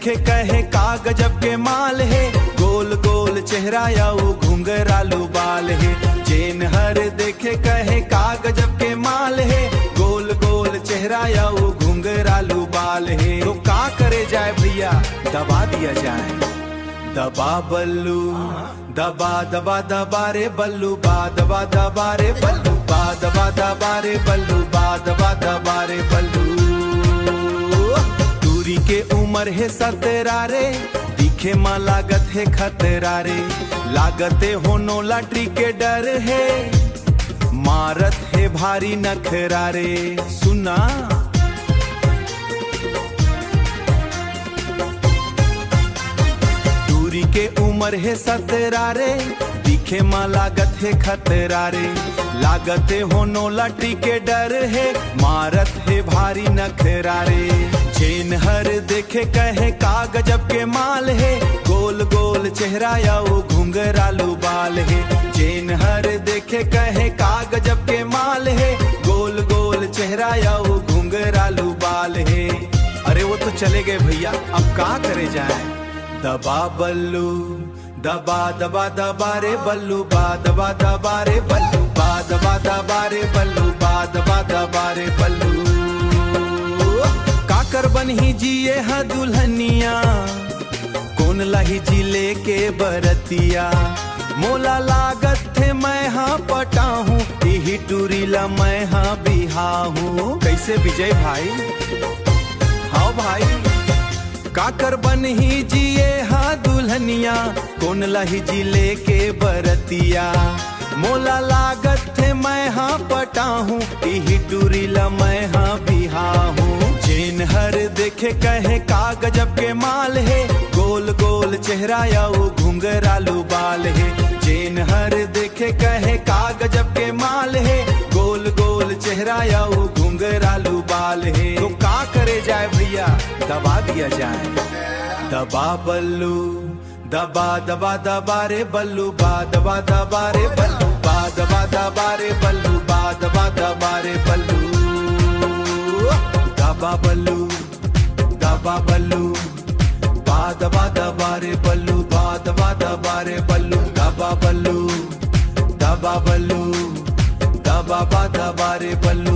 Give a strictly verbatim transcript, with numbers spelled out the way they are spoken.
देखे कहे का गजब के माल हे, गोल गोल चेहरा अउ घुंघरालू बाल हे। जेन हर देखे कहे का गजब के माल हे, गोल गोल चेहरा अउ घुंघरालू बाल हे। तो का करे जाए भैया, दबा दिया जाए। दबा बल्लू, दबा दबा दबा रे बल्लू, बा दबा दबा रे बल्लू, बा दबा दबा रे बल्लू, बा दबा दबा रे बल्लू। टूरी के उमर हे सतरा रे, दिखे म लागत हे खतरा रे। लागते होनो लाटरी के डर हे, मारत हे भारी नखरा रे। सुना, टूरी के उमर हे सतरा रे, दिखे म लागत हे खतरा रे। लागते होनो लाटरी के डर हे, मारत हे भारी नखरा रे। जेन हर देखे कहे का गजब के माल हे, गोल गोल चेहरा अउ घुंघरालू बाल हे। जेन हर देखे कहे का गजब के माल हे, गोल गोल चेहरा अउ घुंघरालू बाल हे। अरे वो तो चले गए भैया, अब का करे जाए। दबा बल्लू, दबा दबा दबा रे बल्लू, बा दबा दबा रे बल्लू, बा दबा दबा रे बल्लू, बा दबा दबा रे बल्लू। काकर बनही जिए हा दुल्हनिया, कोन लाही जी लेके बरतिया। मोला लागत हे मैं हा पटाहूँ, इही टूरी ला मैं हा बिहाहूँ। कैसे विजय भाई? हाँ भाई। काकर बनही जिए हा दुल्हनिया, कोन लाही जी लेके बरतिया। मोला लागत हे मैं हा पटाहूँ, इही टूरी ला मैं हा बिहाहूँ। जेन हर देखे कहे का गजब के माल हे, गोल गोल चेहरा अउ घुंघरालू बाल हे। जेन हर देखे कहे का गजब के माल हे, गोल गोल चेहरा अउ घुंघरालू बाल हे। तो का करे जाए भैया, दबा दिया जाए। दबा बल्लू, दबा दबा दबा रे बल्लू, बा दबा दबा रे बल्लू, बा दबा दबा रे बल्लू, बा दबा दबा रे बल्लू। दबा बल्लू, दबा बल्लू, बा दबा दबा रे बल्लू, बा दबा दबा रे बल्लू। दबा बल्लू, दबा बल्लू, दबा बा दबा रे बल्लू,